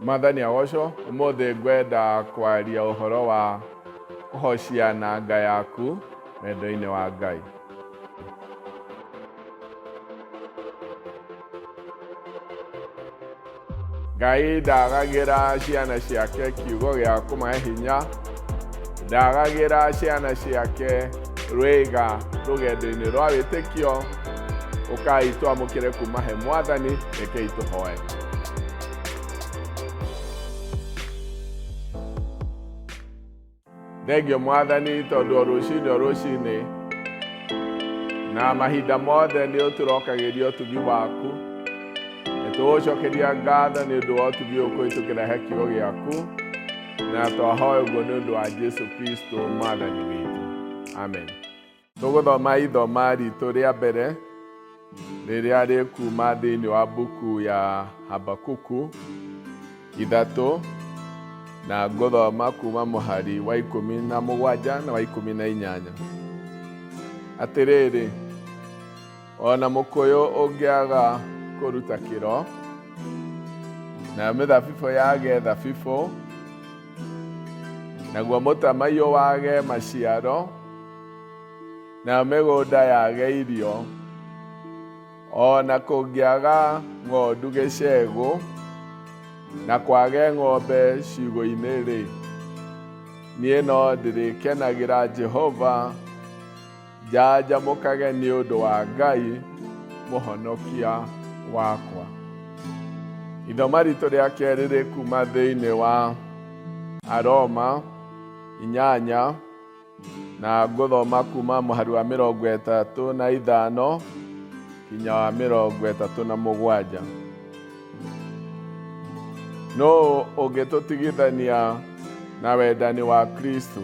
Mwathani agocwo, ũmũthĩ ngwenda kwaria ũhoro wa kũhocia nanga yaku wendo-inĩ wa Ngai. Ngai ndagagĩra ciana ciake kiugo gĩa kũmahe hinya, ndagagĩra ciana ciake rwĩga rũgendo-inĩ rwa wĩtĩkio. Ũkai twamũkĩre kuma he Mwathani, rekei tũhoe. Thengio Mwathani tondũ o rũcinĩ o rũcinĩ na mahinda mothe nĩ ũtũrokagĩria ũtugi waku. Nĩ tũgũcokeria ngatho nĩ ũndũ wa ũtugi ũyũ kũhĩtũkĩra he kiugo gĩaku na twahoya ũguo nĩ ũndũ wa Jesu Kristo Mwathani witũ. Amen. Tũgũthoma ithoma ritũ rĩa mbere rĩrĩa rĩkuma thĩinĩ wa mbuku ya Habakuku 3 na ngũthoma kuma mũhari wa 17 na wa 18. Atĩrĩrĩ, o na mũkũyũ ũngĩaga kũruta kĩro, nayo mĩthabibũ yage thabibũ, naguo mũtamaiyũ wage maciaro, nayo mĩgũnda yage irio, o na kũngĩaga ng'ondu gĩcegũ, na kwage ng'ombe ciugũ-inĩ-rĩ, niĩ no ndĩrĩkenagĩra Jehova, njanjamũkage nĩ ũndũ wa Ngai mũhonokia wakwa. Ithoma ritũ rĩa kerĩ rĩ kuma thĩinĩ wa Aroma 8 na ngũthoma kuma mũhari wa 35 kinya wa 37. Nũ ũngĩtũtigithania na wendani wa Kristo?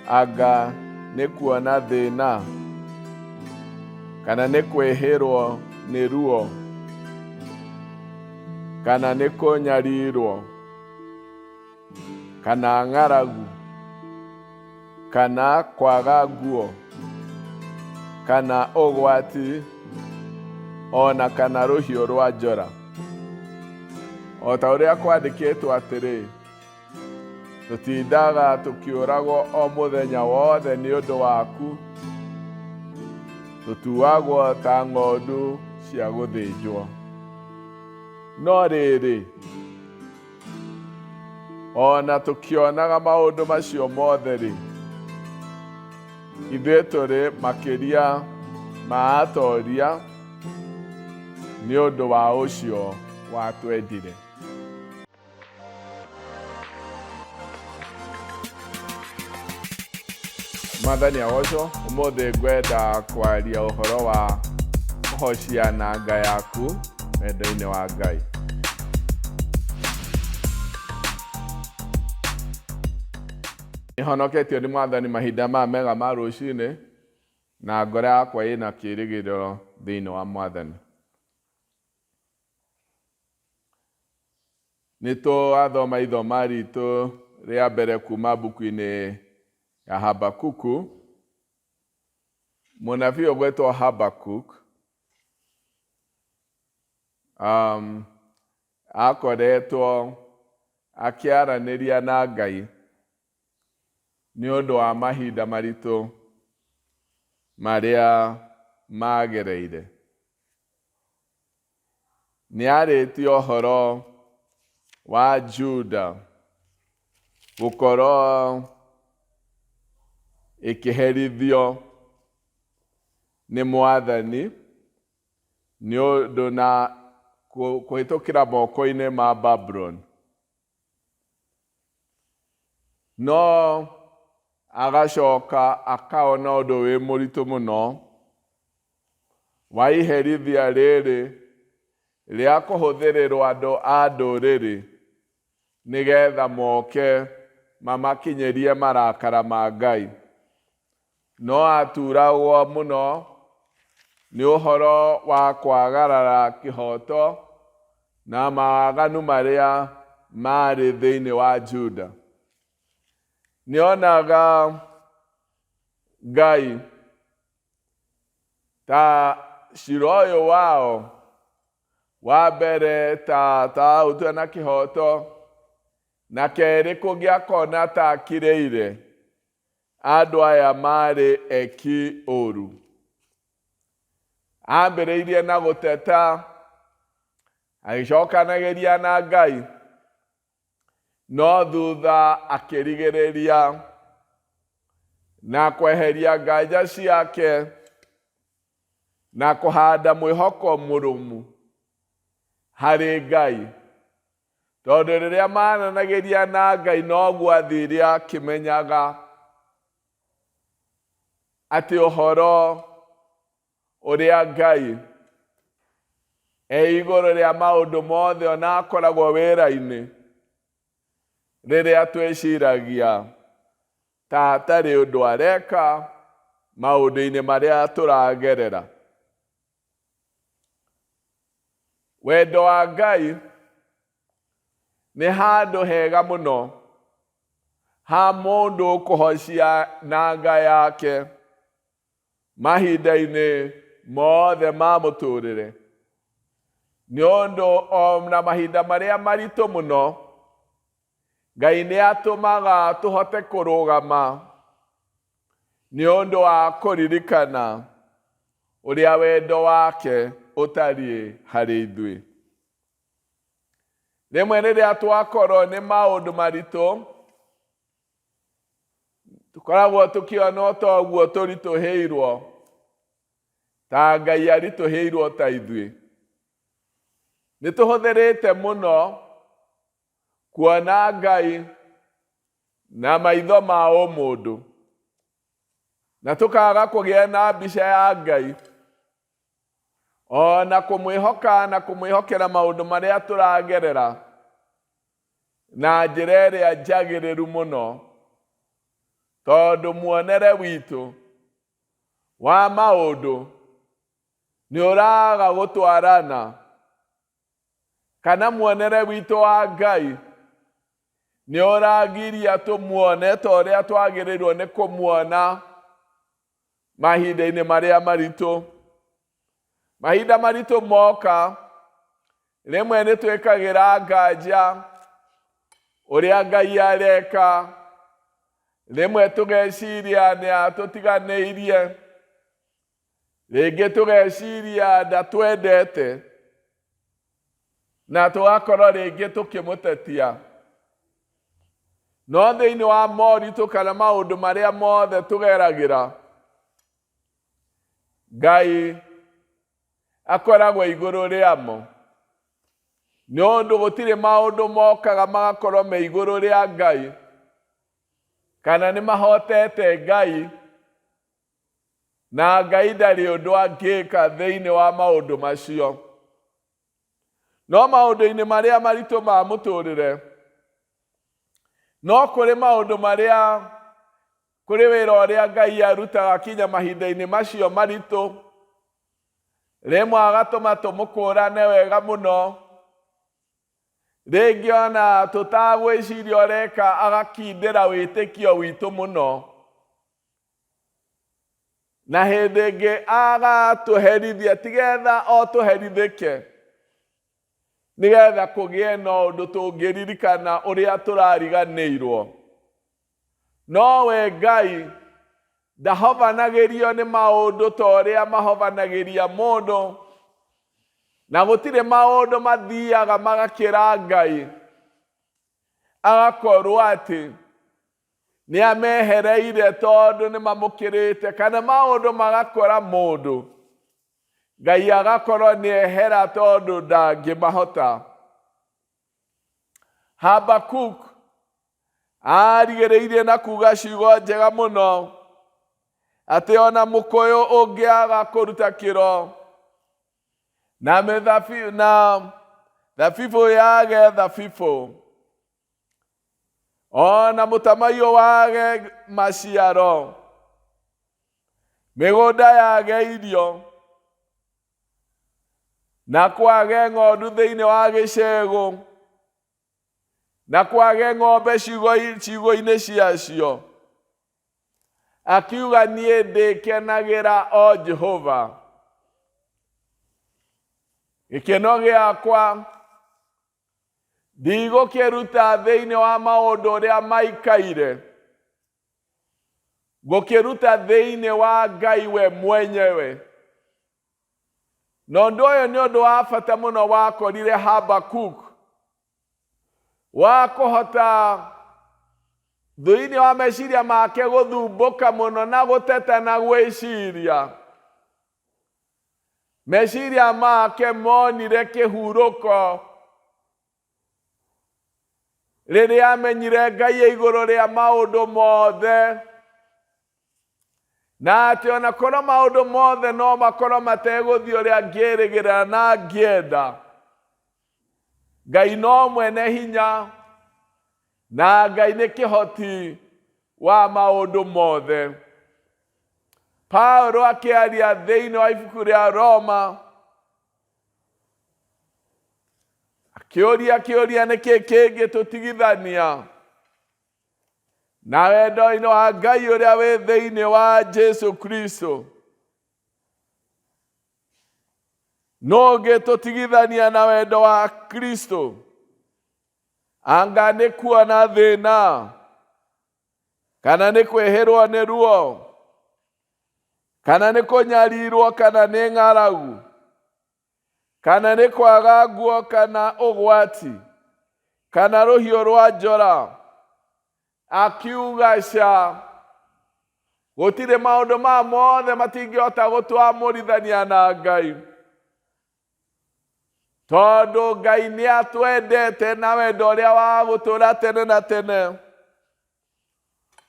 Anga nĩ kuona thĩna, kana nĩ kwĩhĩrwo nĩ ruo, kana nĩ kũnyarirwo, kana ng'aragu, kana kwaga nguo, kana ũgwati, o na kana rũhiũ rwa njora? O ta ũrĩa kwandĩkĩtwo atĩrĩ, Tũtindaga tũkĩũragwo o mũthenya wothe nĩ ũndũ waku, tũtuagwo ta ng'ondu cia gũthĩnjwo. No rĩrĩ, o na tũkĩonaga maũndũ macio mothe-rĩ, ithuĩ tũrĩ makĩria ma atoria nĩ ũndũ wa ũcio watwendire. Mwathani agocwo, ũmũthĩ ngwenda kwaria ũhoro wa kũhocia nanga yaku wendo-inĩ wa Ngai. Nĩhonoketio nĩ Mwathani mahinda maya mega ma rũcinĩ, na ngoro yakwa ĩna kĩrĩgĩrĩro thĩinĩ wa Mwathani. Nĩ twathoma ithoma ritũ rĩa mbere kuma mbuku-inĩ ya Habakuku. Mũnabii ũgwetwo Habakuk akoretwo akĩaranĩria na Ngai nĩ ũndũ wa mahinda maritũ marĩa magereire. Nĩ arĩtie ũhoro wa Juda gũkorwo ĩkĩherithio nĩ Mwathani nĩ ũndũ na kũhĩtũkĩra moko-inĩ ma Babuloni. No agacoka akaona ũndũ wĩ mũritũ mũno wa iherithia rĩrĩ rĩa kũhũthĩrĩrwo andũ a ndũrĩrĩ nĩgetha moke mamakinyĩrie marakara ma Ngai. No aturagwo mũno nĩ ũhoro wa kwagarara kĩhooto na mawaganu marĩa maarĩ thĩinĩ wa Juda. Nĩonaga Ngai ta cira ũyũ wao Wa mbere ta taũtua na kĩhoto, na kerĩ kũngĩakona ta akirĩire andũ aya marĩ eki ũru. Ambĩrĩirie na gũteta, agĩcokanagĩria na Ngai, no thutha akĩrigĩrĩria na kweheria nganja ciake na kũhanda mwĩhoko mũrũmu harĩ Ngai. Tondũ rĩrĩa maranagĩria na Ngai noguo athire akĩmenyaga atĩ ũhoro ũrĩa Ngai e igũrũ rĩa maũndũ mothe ona akoragwo wĩra-inĩ rĩrĩa twĩciragia ta atarĩ ũndũ areka maũndũ-inĩ marĩa tũragerera. Wendo wa Ngai nĩ handũ hega mũno ha mũndũ kũhocia nanga yake mahinda-inĩ mothe ma mũtũrĩre. Nĩ ũndũ ona mahinda marĩa maritũ mũno, Ngai nĩ atũmaga tũhote kũrũgama nĩ ũndũ wa kũririkana ũrĩa wendo wake ũtariĩ harĩ ithuĩ. Rĩmwe rĩrĩa twakorwo nĩ maũndũ maritũ, tũkoragwo tũkĩona o ta ũguo tũritũhĩirwo, ta Ngai aritũhĩirwo ta ithuĩ. Nĩ tũhũthĩrĩte mũno kuona Ngai na maitho ma ũmũndũ, na tũkaga kũgĩa na mbica ya Ngai, ona kũmwĩhoka na kũmwĩhokera maũndũ marĩa tũragerera na njĩra ĩrĩa njagĩrĩru mũno, tondũ muonere witũ wa maũndũ nĩ ũraga gũtwarana kana muonere witũ wa Ngai nĩ ũragiria tũmuone ta ũrĩa twagĩrĩirwo nĩ kũmuona mahinda-inĩ marĩa maritũ. Mahinda maritũ moka, rĩmwe nĩ twĩkagĩra nganja ũrĩa Ngai areka, rĩmwe tũgeciria nĩ atũtiganĩirie, rĩngĩ tũgeciria ndatwendete, na tũgakorwo rĩngĩ tũkĩmũtetia. No thĩinĩ wa moritũ kana maũndũ marĩa mothe tũgeragĩra, Ngai akoragwo igũrũ rĩamo. Nĩ ũndũ gũtirĩ maũndũ mokaga magakorwo me igũrũ rĩa Ngai, kana nĩ mahotete Ngai, na Ngai ndarĩ ũndũ angĩka thĩinĩ wa maũndũ macio. No maũndũ-inĩ marĩa maritũ ma mũtũrĩre, no kũrĩ maũndũ marĩa, kũrĩ wĩra ũrĩa Ngai arutaga kinya mahinda-inĩ macio maritũ, rĩmwe agatũma tũmũkũrane wega mũno, rĩngĩ ona tũtagwĩciria ũreka agakindĩra wĩtĩkio witũ mũno. Na hĩndĩ ĩngĩ agatũherithia tigetha o tũherithĩke, nĩgetha kũgĩe na ũndũ tũngĩririkana ũrĩa tũrariganĩirwo. No we Ngai ndahobanagĩrio nĩ maũndũ ta ũrĩa mahobanagĩria mũndũ, na gũtirĩ maũndũ mathiaga magakĩra Ngai, agakorwo atĩ nĩ amehereire tondũ nĩ mamũkĩrĩte, kana maũndũ magakora mũndũ, Ngai agakorwo nĩ ehera tondũ ndangĩmahota. Habakuk arigĩrĩirie na kuga ciugo njega mũno atĩ ona mũkũyũ ũngĩaga kũruta kĩro na mĩthabi, na thabibũ yage thabibũ, ona mũtamaiyũ wage maciaro, mĩgũnda yage irio, na kwage ng'ondu thĩinĩ wa gĩcegũ, na kwage ng'ombe ciugũ-inĩ ciacio, akiuga niĩ ndĩkenagĩra o Jehova. Gĩkeno gĩakwa ndigũkĩruta thĩinĩ wa maũndũ ũrĩa maikaire, ngũkĩruta thĩinĩ wa Ngai we mwenyewe. Na ũndũ ũyũ nĩ ũndũ wa bata mũno wakorire Habakuk wa kũhota thĩinĩ wa meciria make gũthumbũka mũno na gũteta na gwĩciria. Meciria make monire kĩhurũko rĩrĩa amenyire Ngai e igũrũ rĩa maũndũ mothe, na atĩ ona korwo maũndũ mothe no makorwo mategũthiĩ ũrĩa ngĩrĩgĩrĩra na ngĩenda, Ngai no mwene hinya na Ngai nĩ kĩhoti wa maũndũ mothe. Paulo akĩaria thĩinĩ wa ibuku rĩa Roma akĩũria kĩũria nĩkĩ kĩngĩtũtigithania na wendo-inĩ wa Ngai ũrĩa wĩ thĩinĩ wa Jesu Kristo. Nũ ũngĩtũtigithania na wendo wa Kristo? Anga nĩ kuona thĩna kana nĩ kwĩhĩrwo nĩ ruo kana nĩ kũnyarirwo kana nĩ ng'aragu kana nĩ kwaga nguo kana ũgwati kana rũhiũ rwa njora. Akiuga ca, gũtirĩ maũndũ ma mothe matingĩhota gũtwamũrithania na Ngai, tondũ Ngai nĩ atwendete na wendo ũrĩa wa gũtũũra tene na tene,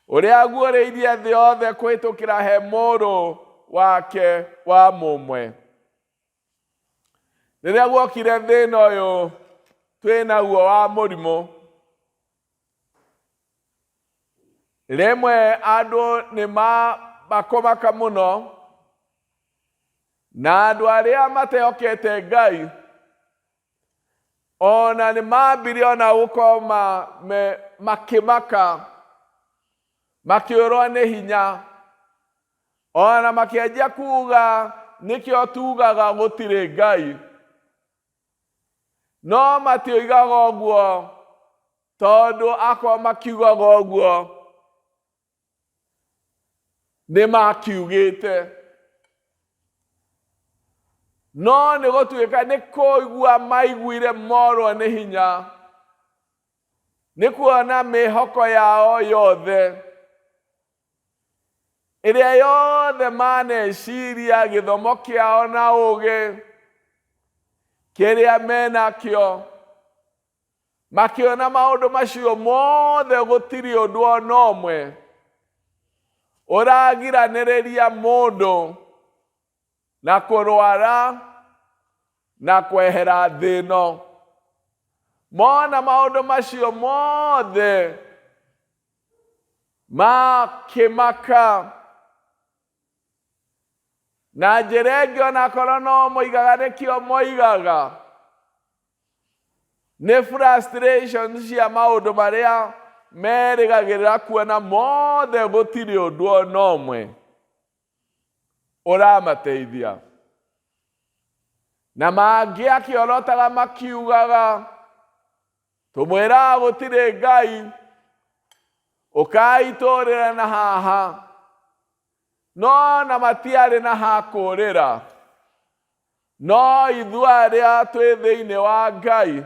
ũrĩa aguũrĩirie thĩ yothe kũhĩtũkĩra he mũrũ wake wa mũmwe. Rĩrĩa guokire thĩna ũyũ twĩ naguo wa mũrimũ, rĩmwe andũ nĩ makũmaka mũno, na andũ arĩa matehokete Ngai ona nĩ mambire ona gũkorwo makĩmaka, makĩũrwo nĩ hinya, ona makĩanjia kuga nĩkĩo tugaga gũtirĩ Ngai. No matioigaga ũguo tondũ akorwo makiugaga ũguo nĩ makiugĩte. No nĩ gũtuĩka nĩ kũigua maiguire morwo nĩ hinya, nĩ kuona mĩhoko yao yothe ĩrĩa yothe maneciria gĩthomo kĩao na ũgĩ kĩrĩa menakĩo, makĩona maũndũ macio mothe gũtirĩ ũndũ ona ũmwe ũragiranĩrĩria mũndũ na kũrwara na kwehera thĩ ĩno. Mona maũndũ macio mothe makĩmaka. Na njĩra ĩngĩ onakorwo no moigaga nĩkĩo moigaga, nĩ frustration cia maũndũ marĩa merĩgagĩrĩra kuona mothe gũtirĩ ũndũ ona ũmwe ũramateithia. Na mangĩ akĩorotaga makiugaga, tũmwĩraga gũtirĩ Ngai, ũkai tũrĩre na haha. No na matiarĩ na ha kũũrĩra. No ithuĩ arĩa twĩ thĩinĩ wa Ngai,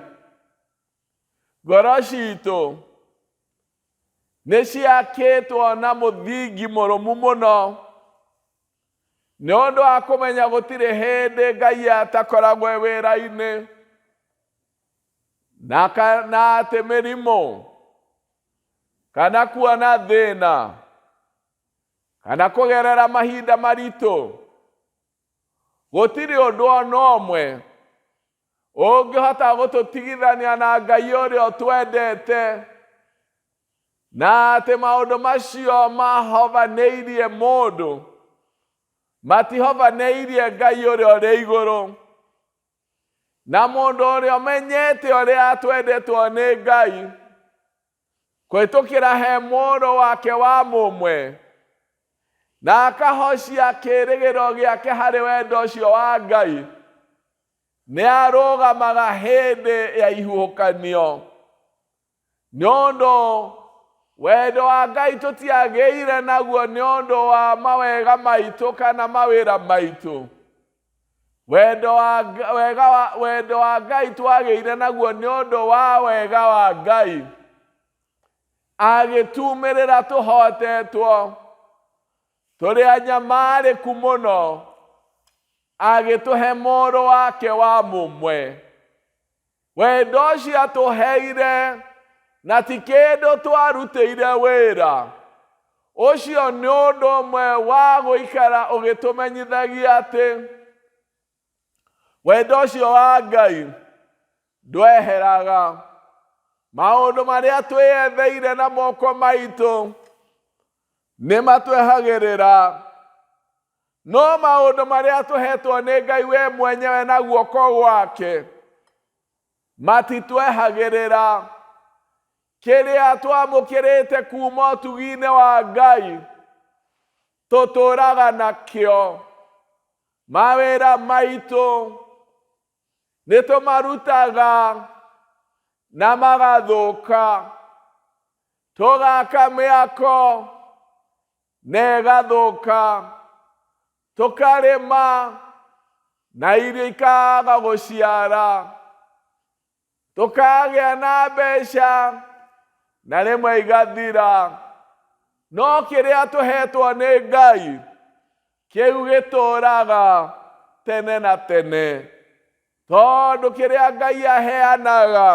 ngoro citũ nĩ ciakĩtwo na mũthingi mũrũmu mũno, nĩ ũndũ wa kũmenya gũtirĩ hĩndĩ Ngai atakoragwo e wĩra-inĩ, na na atĩ mĩrimũ kana kuona thĩna kana kũgerera mahinda maritũ, gũtirĩ ũndũ ona ũmwe ũngĩhota gũtũtigithania na Ngai ũrĩa ũtwendete, na atĩ maũndũ macio mahovanĩirie mũndũ matihovanĩirie Ngai ũrĩa ũrĩ igũrũ. Na mũndũ ũrĩa ũmenyete ũrĩa atwendetwo nĩ Ngai kũhĩtũkĩra he mũrũ wake wa mũmwe, na akahocia kĩĩrĩgĩrĩro gĩake harĩ wendo ũcio wa Ngai, Nĩ arũgamaga hĩndĩ ya ihuhũkanio. Nĩ ũndũ wendo wa Ngai tũtiagĩire naguo nĩ ũndũ wa mawega maitũ kana mawĩra maitũ. Wendo wa, wega wa, wendo wa Ngai twagĩire naguo nĩ ũndũ wa wega wa Ngai. Agĩtumĩrĩra tũhotetwo tũrĩ anyamarĩku mũno, agĩtũhe mũrũ wake wa mũmwe. Wendo ũcio atũheire na ti kĩndũ twarutĩire wĩra. Ũcio nĩ ũndũ ũmwe wa gũikara ũgĩtũmenyithagia atĩ wendo ũcio wa Ngai ndweheraga. Maũndũ marĩa twĩyetheire na moko maitũ nĩ matwehagĩrĩra, no maũndũ marĩa tũhetwo nĩ Ngai we mwenyewe na guoko gwake matitwehagĩrĩra. Kĩrĩa twamũkĩrĩte kuma ũtugi-inĩ wa Ngai tũtũraga nakĩo. Mawĩra maitũ nĩ tũmarutaga na magathũka, tũgaka mĩako na ĩgathũka, tũkarĩma na irio ikaga gũciara, tũkagĩa na mbeca na rĩmwe igathira. No kĩrĩa tũhetwo nĩ Ngai kĩu gĩtũraga tene na tene, tondũ kĩrĩa Ngai aheanaga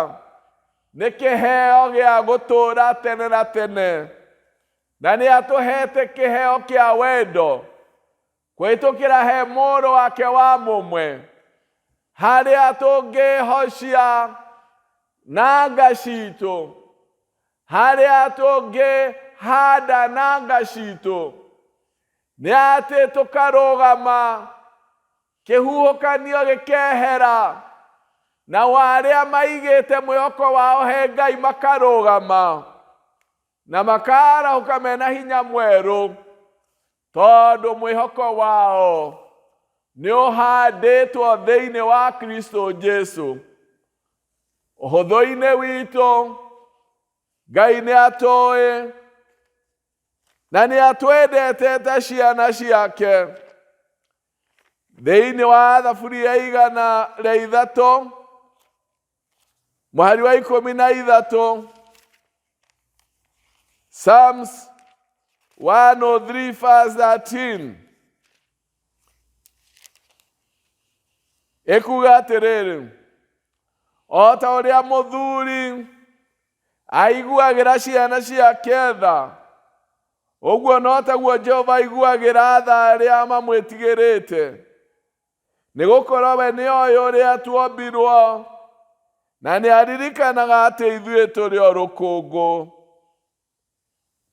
nĩ kĩheo gĩa gũtũra tene na tene, na nĩ atũhete kĩheo kĩa wendo kũhĩtũkĩra he mũrũ wake wa mũmwe, harĩa tũngĩhocia nanga citũ, harĩa tũngĩhanda nanga citũ, nĩ atĩ tũkarũgama kĩhuhũkanio gĩkehera, nao arĩa maigĩte mwĩhoko wao he Ngai makarũgama na makarahũka mena hinya mwerũ, tondũ mwĩhoko wao nĩ ũhandĩtwo thĩinĩ wa Kristo Jesu. Ũhũthũ-inĩ witũ Ngai nĩ atũĩ na nĩ atwendete ta ciana ciake. Thĩinĩ wa thaburi ya 103 mũhari wa 13, Psalms 103 verse 13, ĩkuga atĩrĩrĩ, o ta ũrĩa mũthuri aiguagĩra ciana ciake tha, ũguo no taguo Jehova aiguagĩra tha arĩa mamwĩtigĩrĩte. Nĩ gũkorwo we nĩ oĩ ũrĩa tuombirwo, na nĩ aririkanaga atĩ ithuĩ tũrĩ o rũkũngũ.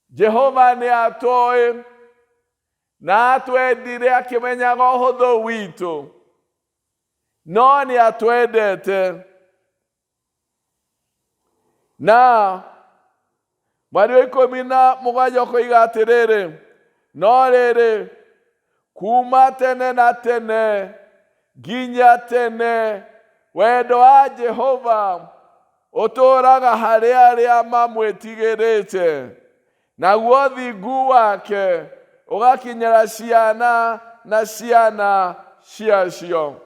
Jehova nĩ atũĩ na atwendire akĩmenyaga ũhũthũ witũ, no nĩ atwendete. Na mweri wa 17 ũkoiga atĩrĩrĩ, no rĩrĩ, kuma tene na tene nginya tene wendo wa Jehova ũtũũraga harĩ arĩa mamwĩtigĩrĩte, naguo thingu wake ũgakinyĩra ciana na ciana ciacio.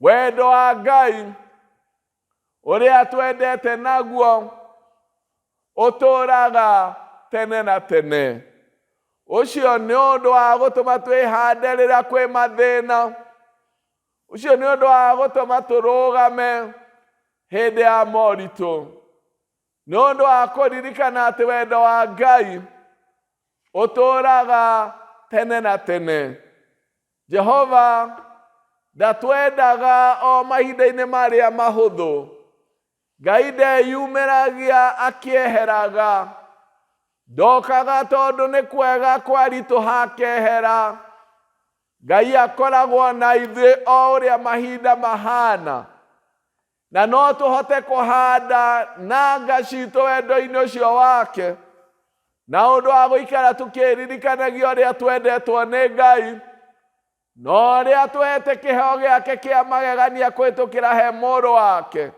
Wendo wa Ngai ũrĩa twendete naguo ũtũũraga tene na tene. Ũcio nĩ ũndũ wa gũtũma twĩhande rĩrĩa kwĩ mathĩna. Ũcio nĩ ũndũ wa gũtũma tũrũgame hĩndĩ ya moritũ. Nĩ ũndũ wa kũririkana atĩ wendo wa Ngai ũtũũraga tene na tene. Jehova ndatwendaga o mahinda-inĩ marĩa mahũthũ. Ngai ndeyumĩragia akĩeheraga. Ndokaga tondũ nĩ kwega kwaritũha akehera. Ngai akoragwo na ithuĩ o ũrĩa mahinda mahana. Na no tũhote kũhanda nanga citũ wendo-inĩ ũcio wake, na ũndũ wa gũikara tũkĩririkanagia ũrĩa twendetwo nĩ Ngai. Na ũrĩa atũhete kĩheo gĩake kĩa magegania kũhĩtũkĩra he mũrũ wake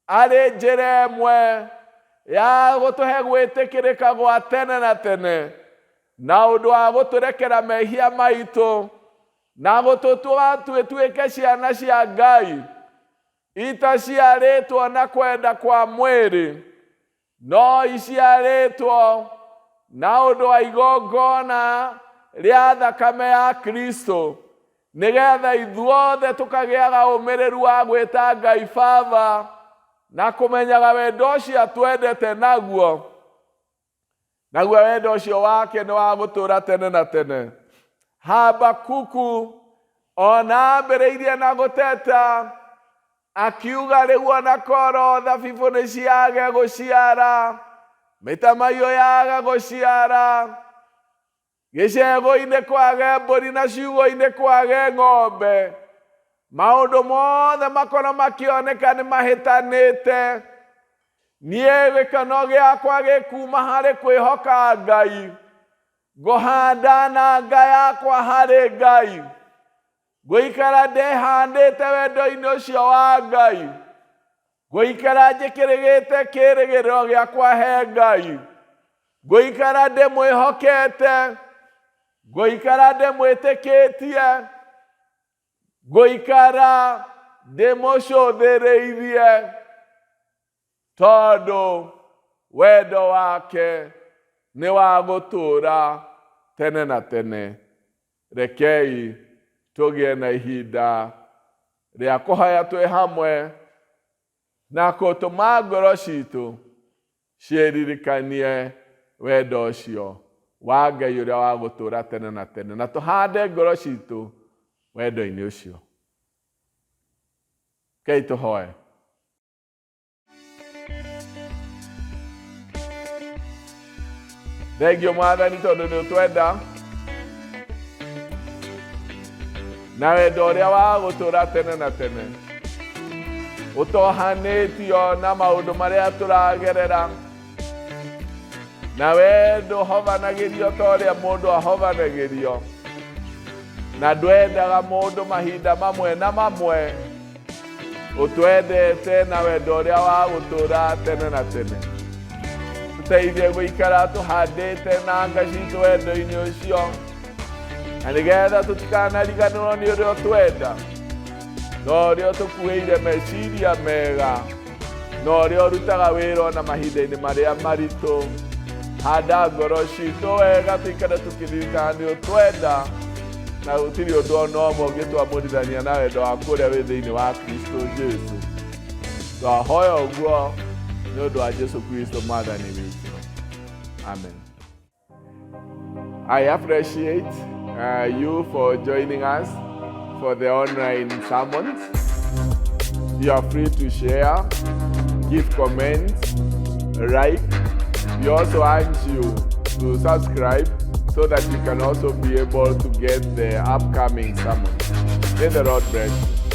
arĩ njĩra ĩmwe ya gũtũhe gwĩtĩkĩrĩka gwa tene na tene na ũndũ wa gũtũrekera mehia maitũ na gũtũtua twĩtuĩke ciana cia Ngai itaciarĩtwo na kwenda kwa mwĩrĩ no iciarĩtwo na ũndũ wa igongona rĩa thakame ya Kristo nĩgetha ithuothe tũkagĩaga ũmĩrĩru wa gwĩta Ngai Baba na kũmenyaga wendo ũcio atwendete naguo naguo wendo ũcio wake nĩ wa gũtũũra tene na tene. Habakuku ona ambĩrĩirie na gũteta akiuga rĩu ona korwo thabibũ nĩ ciage gũciara, mĩtamaiyũ yaga gũciara, gĩcegũ-inĩ kwage mbũri na ciugũ-inĩ kwage ng'ombe, maũndũ mothe makorwo makĩoneka nĩ mahĩtanĩte, niĩ gĩkeno gĩakwa gĩkuma harĩ kwĩhoka Ngai, ngũhanda nanga yakwa harĩ Ngai, ngũikara ndĩhandĩte wendo-inĩ ũcio wa Ngai, ngũikara njĩkĩrĩgĩte kĩĩrĩgĩrĩro gĩakwa he Ngai, ngũikara ndĩmwĩhokete, ngũikara ndĩmwĩtĩkĩtie, ngũikara ndĩmũcũthĩrĩirie, tondũ wendo wake nĩ wa gũtũũra tene na tene. Rekei tũgĩe na ihinda rĩa kũhoya twĩ hamwe na kũtũma ngoro citũ ciĩririkanie wendo ũcio wa Ngai ũrĩa wa gũtũũra tene na tene, na tũhande ngoro citũ wendo-inĩ ũcio. Rekei tũhoe. Thengio Mwathani tondũ nĩ ũtwenda na wendo ũrĩa wa gũtũũra tene na tene ũtohanĩtio na maũndũ marĩa tũragerera, na wendo ũhovanagĩrio ta ũrĩa mũndũ ahovanagĩrio, na ndwendaga mũndũ mahinda mamwe na mamwe, ũtwendete na wendo ũrĩa wa gũtũũra tene na tene. Tũteithie gũikara tũhandĩte nanga citũ wendo-inĩ ũcio, na nĩgetha tũtikanariganĩrwo nĩ ũrĩa ũtwenda, na ũrĩa ũtũkuĩire meciria mega, na ũrĩa ũrutaga wĩra ona mahinda-inĩ marĩa maritũ. Handa ngoro citũ wega tũikare tũkĩririkana nĩ ũtwenda, na gũtirĩ ũndũ ona ũmwe ũngĩtwamũrithania na wendo waku ũrĩa wĩ thĩinĩ wa Kristo Jesu. Twahoya ũguo nĩ ũndũ wa Jesu Kristo Mwathani witũ. Amen. I appreciate you for joining us for the online sermons. You are free to share, give comments, like. We also urge you to subscribe so that you can also be able to get the upcoming sermons. May the Lord bless you.